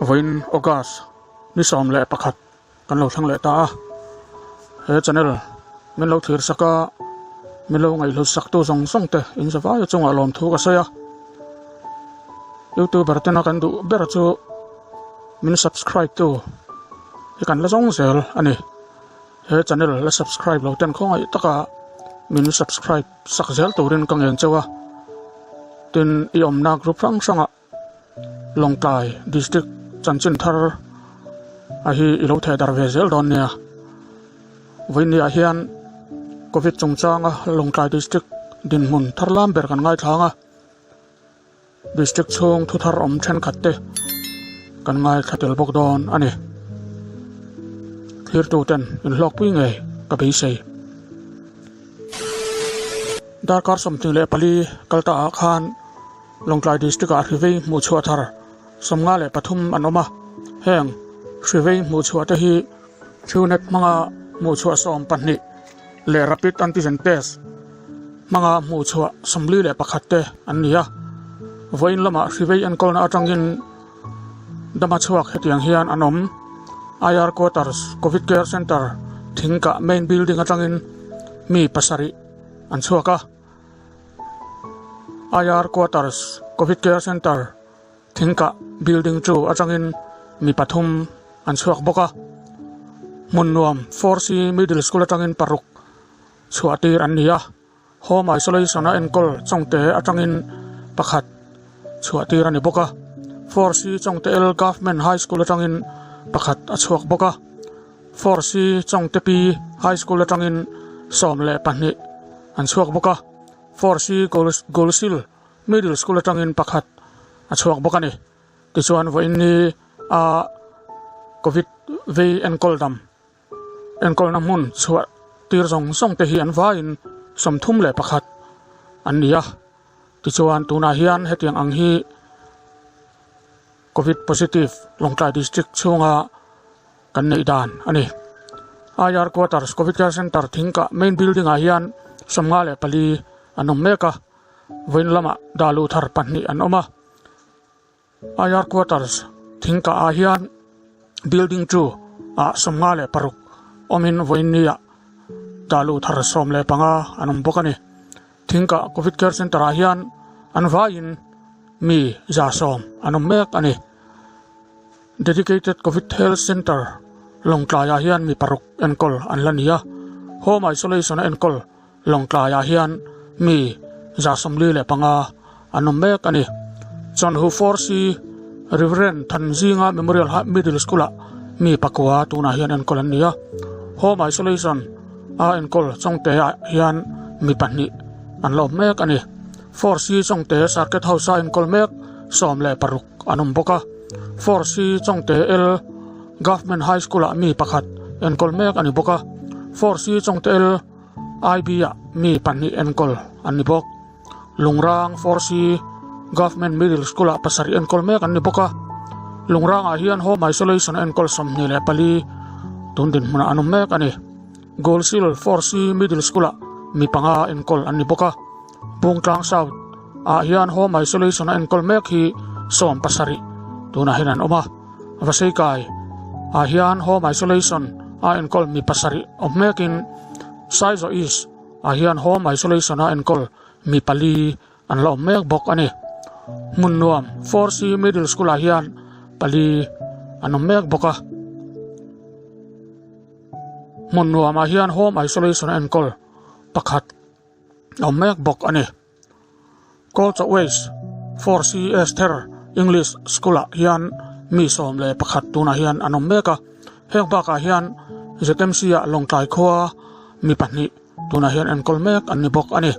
Vawiin August ni 11 kan lo thleng leh ta a, he channel min lo thlir sak a, min lo ngaihhlut sak tu zawng zawng te in zavai a chungah lawmthu ka sawi a, youtuber tena kan duh ber chu min subscribe tu hi kan la zawng zel a ni, he channel la subscribe lo ten khawngaih taka min subscribe sak zel turin ka ngen cheu a, tin i awmna group hrang hrangah. Lawngtlai District chanchin thar a hi i lo theh darh ve zel dawn nia. Vawinia hian Covid chungchanga Lawngtlai District dinhmun thar lam ber kan ngaithlang a, District chhung thu thar awm thenkhat te kan ngaithla tel bawk dawn a ni. Thlirtu ten inhlawkpui ngei ka beisei. Darkar 24 kal ta ah khan Lawngtlai District-ah hrivei hmuhchhuah thar 53 an awm a, heng hrivei hmuhchhuah te hi Truenat hmanga hmuhchhuah 12 leh Rapid Antigen Test hmanga hmuhchhuah 41 te an ni a. Vawiin lamah hrivei enkawlna atangin dama chhuak hetiang hian an awm. IR Quarters Covid Care Centre Thingkah Main Building atangin mi pasarih an chhuak a. IR Quarters Covid Care Centre Thingkah Building chu atangin mi pathum an chhuak bawk a. Hmun nuam 4C Middle School atangin paruk chhuah tir an ni a. Home Isolation a enkawl Chawngte atangin pakhat chhuah tir a ni bawk a. 4C Chawngte L Government High School atangin pakhat a chhuak bawk a. 4C Chawngte P High School atangin 12 an chhuak bawk a, 4C Goalsil Middle School atangin pakhat a chhuak bawk a ni. Tichuan vawiin ni a Covid vei enkawl dam enkawlna hmun chhuah tir zawng zawng te hi an vaiin 31 an ni a. Tichuan tunah hian hetiang ang hi Covid positive Lawngtlai District chhunga kan neih dan a ni. IR Quarters Covid Care Centre Thingkah main building ah hian 54 an awm mek a, vawiin lamah dah luh thar pahnih an awm a. IR Quarters Thingkah ah hian building 2 ah 56 awmin vawiin ni ah dah luh thar 15 an awm bawk a ni. Thingkah Covid Care Centre ah hian an vaiin mi 110 an awm mek a ni. Dedicated Covid Health Centre Lawngtlaiah hian mi paruk enkawl an la ni a, Home Isolation a enkawl Lawngtlaiah hian mi 45 an awm mek a ni. Chawnhu 4C Reverend Thanzinga Memorial High Middle School-ah mi pakua tunah hian enkawl an ni a, Home Isolation a enkawl Chawngte-ah hian mi pahnih an la awm mek a ni. 4C Chawngte Circuit House-a enkawl mek 16 an awm bawk a. 4C Chawngte L Government High School ah mi pakhat enkawl mek a ni bawk a. 4C Chawngte L IB ah mi pahnih enkawl an ni bawk. Lungrang 4C Government Middle School ah pasarih enkawl mek an ni bawk a. Lungrang ah hian Home Isolation enkawl 24 tun dinhmunah an awm mek a ni. Goalsil 4C Middle School ah mi panga enkawl an ni bawk a. Bungtlang South ah hian Home Isolation a enkawl mek hi 17 tunah hian an awm a. Vaseikai ah hian Home Isolation a enkawl mi pasarih awm mekin Saizaw East ah hian Home Isolation a enkawl mi pali an la awm mek bawk a ni. Hmun nuam 4C Middle School ah hian pali an awm mek bawk a. Hmun nuam ah hian Home Isolation a enkawl pakhat awm mek bawk a ni. Culture Waste 4C Esther English School ah hian mi 11 tunah hian an awm mek a. Heng bakah hian ZMC ah Lawngtlai khua mi pahnih tunah hian enkawl mek an ni bawk a ni.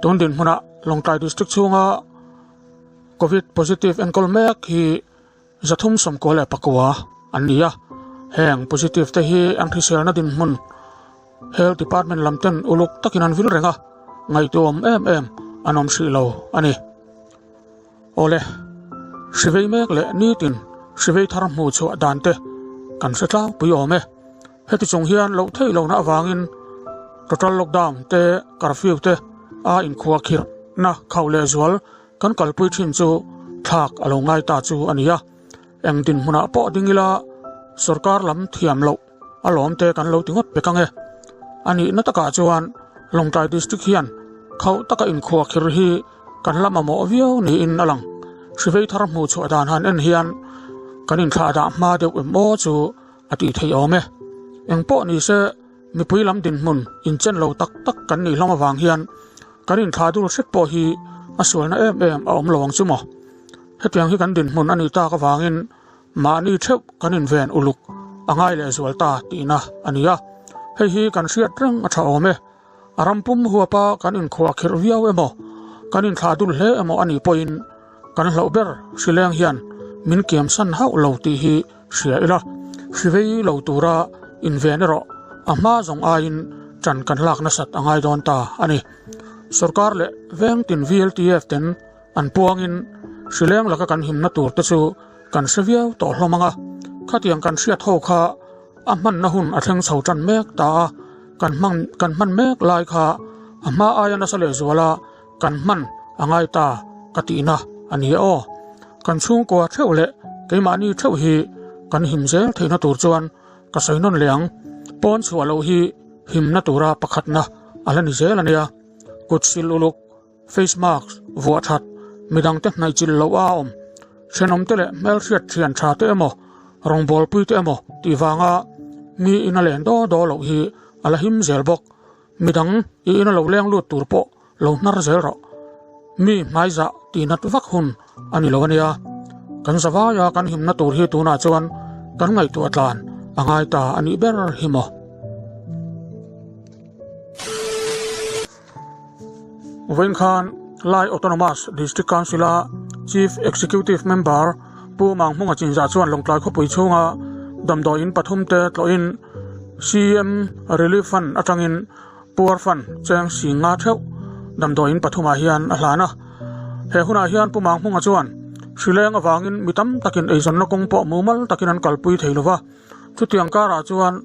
Tun dinhmunah Lawngtlai District chhunga Covid positive enkawl mek hi 399 an ni a. Heng positive te hi an hriselna dinhmun Health Department lam ten uluk takin an vil reng a, ngaihtuahawm em em an awm hrih lo a ni. Awle, hrivei mek leh nitin hrivei thar hmuh chhuah dan te kan hre tlangpui awm e. Heti chung hian loh theih lohna avangin total lockdown te, curfew te a inkhuahkhirhna khauh leh zual kan kalpui thin chu thlak a lo ngai ta chu a ni a. Eng dinhmunah pawh ding ila sorkar lam thiam loh a lawm te kan lo ti ngawt pek ang e. A nihna takah chuan Lawngtlai District hian khauh taka inkhuahkhir hi kan la mamawh viau niin a lang. Hrivei thar hmuh chhuah dan han en hian kan inthlah dah hma deuh em aw chu a tih theih awm e. Eng pawh ni se mipui lam dinhmun inchen lo tak tak kan nih hlawm avang hian kan inthlah dul hret pawh hi a sualna em em a awm lo ang chu maw. Hetiang hi kan dinhmun a nih tak avangin mahni theuh kan inven uluk a ngai leh zual ta tihna a ni a. Hei hi kan hriat reng a tha awm e. A ram pum huapa kan inkhuah khirh viau emaw, kan inthlah dul hle emaw a nih pawhin kan hlauh ber hrileng hian min kiam san hauh lo tih hi hria ila, hrivei lo tura inven erawh a hma zawng aiin ṭan kan lak nasat a ngai dawn ta a ni. Sorkar leh vengtin VLTF ten An puangin hrileng laka kan himna tur te chu kan hre viau tawh hlawm ang a, khatiang kan hriat ho kha a hmanna hun a thleng chho tan mek ta a, kan hman kan hman mek lai kha a hma aia nasa lehzual a kan hman a ngai ta ka tihna a ni aw. Kan chhungkua theuh leh keimahni theuh hi kan him zel theihna tur chuan ka sawi nawn leh ang, pawn chhuah loh hi himna tura pakhatna a la ni zel a nia, kut sil uluk. Face mask, vuah that, midangte hnaihchilh loh a awm, thenawmte leh hmelhriat thian tha te emaw, rawngbawlpui te emaw tih vanga mi ina len daw daw loh hi a la him zel bawk. Midang i ina lo leng lut tur pawh lo hnar zel rawh. Mi hmaizah tihnat vak hun a ni lo a nia. Kan zavaia kan himna tur hi tunah chuan kan ngaihtuah tlan a ngai ta a nih ber hi maw. Vawiin khan Lai Autonomous District Council-a Chief Executive Member Pu Manghmunga Chinzah chuan Lawngtlai khawpui chhunga damdawiin pathumte tlawhin CM Relief Fund atangin Poor Fund cheng sing nga theuh damdawiin pathumah hian a hlan a. He hunah hian Pu Manghmunga chuan hrileng avangin mi tam takin eizawnna kawng pawh mumal takin an kalpui thei lova, chutiang karah chuan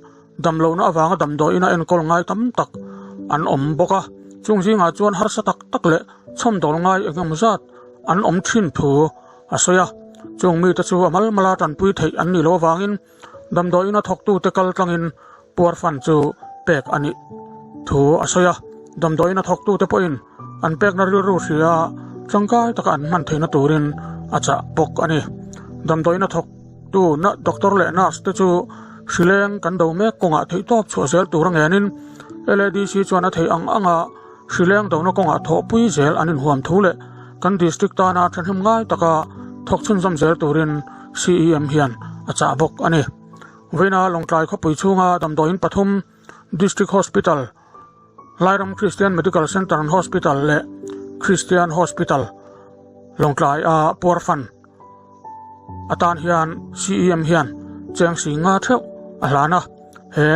Damlohna avanga damdawiin a enkawl ngai tam tak an awm bawk a, chung zingah chuan harsa tak tak leh chhawmdawl ngai eng emaw zat an awm thin thu a sawi a. Chung mite chu a malmala tanpui theih an nih loh avangin damdawiin a thawktute kal tlangin puar fan chu pek a nih thu a sawi a. Damdawiin a thawktute pawhin an pekna rilru hria tangkai taka an hman theihna turin a chah bawk a ni. Damdawiin a thawk. Tu na doctor leh nurse te chu hrileng kan do mek kawngah theihtawp chhuah zel tur a ngenin LADC chuan a theih ang anga hrileng dona kawngah thawhpui zel an inhuam thu leh kan district tana thahnem ngai taka thawk chhunzawm zel turin CEM hian a chah bawk a ni. Vawiina Lawngtlai khawpui chhunga damdawiin pathum District Hospital, Lairam Christian Medical Centre and Hospital leh Christian Hospital Lawngtlai a puar fan atan hian CEM hian cheng si nga theuh a hlan a. He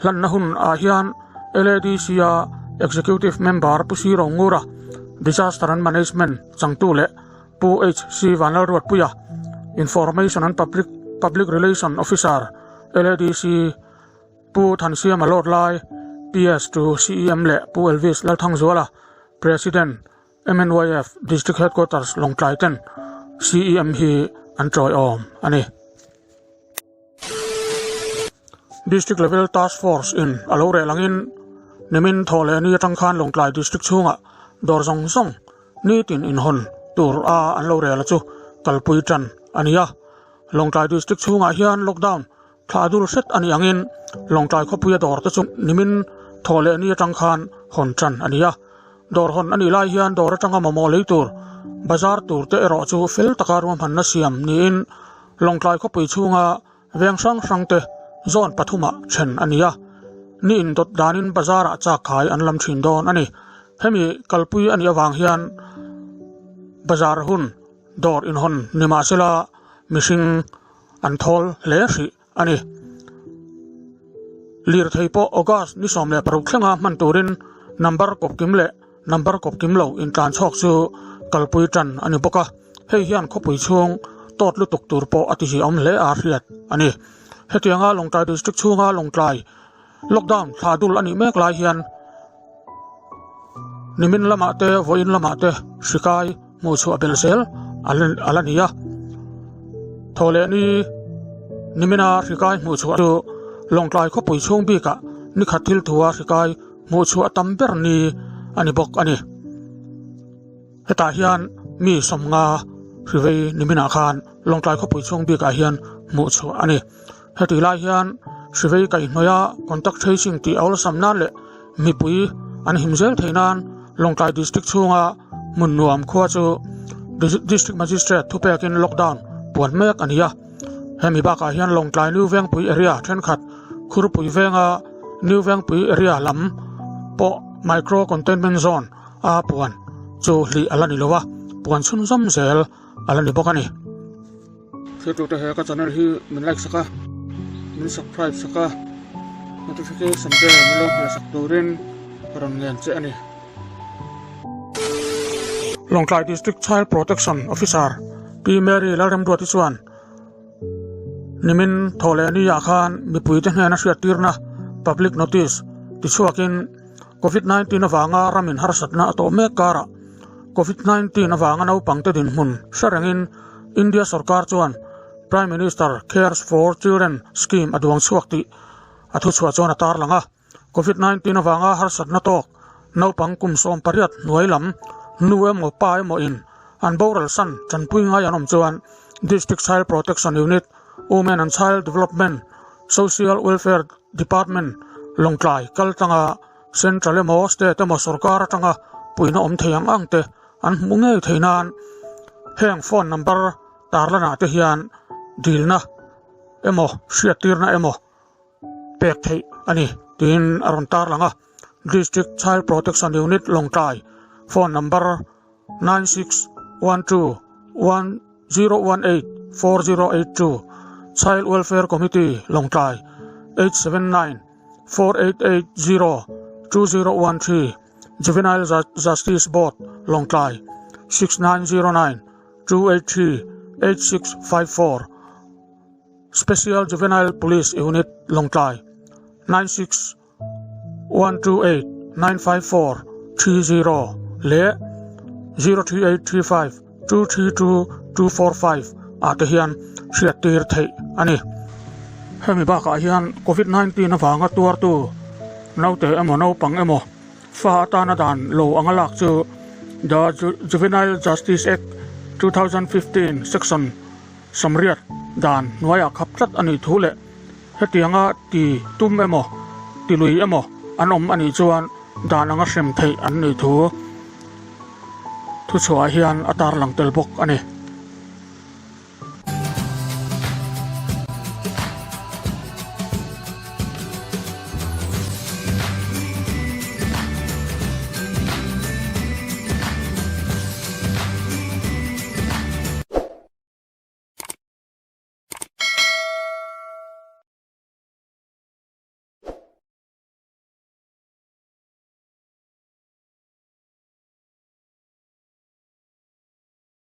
hlanna hun ah hian LADC a Executive Member Pu Si Rongura, Disaster and Management changtu leh Pu HC Vanlalruatpuia, Information and Public Public Relation Officer LADC, Pu Thansiama Lord Lai, PS to CEM leh Pu Elvis Lalthangzuala, President, MNYF District Headquarters Lawngtlai ten CEM hi an tawiawm a ni. District Level Task Force in a lo reh langin nimin thawh leh ni atang khan Lawngtlai District chhungah dawr zawng zawng nitin inhawn tur a an lo rel a chu kalpui tan a ni a. Lawngtlai District chhungah hian lockdown Thla dul hret a nih angin Lawngtlai khawpuia dawr te chu nimin thaw leh ni atang khan hawn tan a ni a. Dawr hawn a nih lai hian dawr atanga mamawh lei tur bazar tur te erawh chu fel taka ruahmanna siam niin Lawngtlai khawpui chhunga veng hrang hrang te zone pathumah then a ni a. Ni indawt danin bazar ah chak khai an lam thin dawn a ni. Hemi kalpui a nih avang hian bazar hun dawr inhawn ni mahsela mihring An thawl hle hrih a ni. Lirthei pawh August ni 16 thlenga hman turin number kawpkim leh number kawpkim lo intlan chhawk chu kalpui tan a ni bawk a, hei hian khawpui chhung tawt lutuk tur pawh a tiziahawm hle a hriat a ni. Hetianga Lawngtlai District chhunga Lawngtlai lockdown thla dul a nih mek lai hian nimin lamah te vawiin lamah te hri kai hmuh chhuah belh zel a la ni a. Thaw leh ni nimina hri kai hmuh chhuah chu Lawngtlai khawpui chhung bikah nikhat thil thua hri kai hmuh chhuah tam ber ni a ni bawk a ni. Hetah hian mi sawmnga hrivei niminah khan Lawngtlai khawpui chhung bikah hian hmuh chhuah a ni. Heti lai hian hrivei kaihhnawih a contact tracing tih a awlsam nan leh mipui an him zel theih nan Lawngtlai District chhunga hmun nuam khua chu District Magistrate thupekin lockdown puan mek a ni a. Hemi bakah hian Lawngtlai New Vengpui area thenkhat Khurpui venga New Vengpui area lam pawh Micro Containment Zone a puan chu hlih a la ni lo a, puan chhunzawm zel a la ni bawk a ni. Thiltute he ka channel hi min like sak a, min subscribe sak a, notification bell min lo hmeh sak turin ka rawn ngen che a ni. Lawngtlai District Child Protection Officer Pi Mary Lalremruati chuan Nimin thawhlehni ah khan mipuite hnena hriattirna public notice tichhuakin Covid 19 avanga ramin harsatna a tawh mek karah Covid 19 avanga naupangte dinhmun hre rengin India sorkar chuan Prime Minister Cares for Children Scheme a duang chhuak tih a thuchhuah chuan a tarlang a. Covid 19 avanga harsatna tawk naupang kum 18 hnuai lam nu emaw pa emaw in an boral san tanpui ngai an awm chuan District Child Protection Unit, Women and Child Development, Social Welfare Department Lawngtlai kal tlanga Central emaw State emaw sorkar atanga puihna awm thei ang ang te an hmuh ngei thei nan heng phone number tarlanah te hian dilna emaw hriattirna emaw pek theih a ni tiin a rawn tarlang a. District Child Protection Unit Lawngtlai phone number 96121018 4082 Child Welfare Committee Lawngtlai 879 4880 2013 Juvenile Justice Board Lawngtlai 6909 283 8654 Special Juvenile Police Unit Lawngtlai 96 128 954 30 leh 03835 232 245 ah te hian hriat tir theih a ni. Hemi bakah hian Covid 19 avanga tuartu naute emaw naupang emaw fa atana dan lo anga lak chu The Juvenile Justice Act 2015 Section 80 dan hnuaiah khap tlat a nih thu leh Hetianga ti tum emaw, ti lui emaw an awm a nih chuan dan anga hrem theih an nih thu thuchhuah hian a tarlang tel bawk a ni.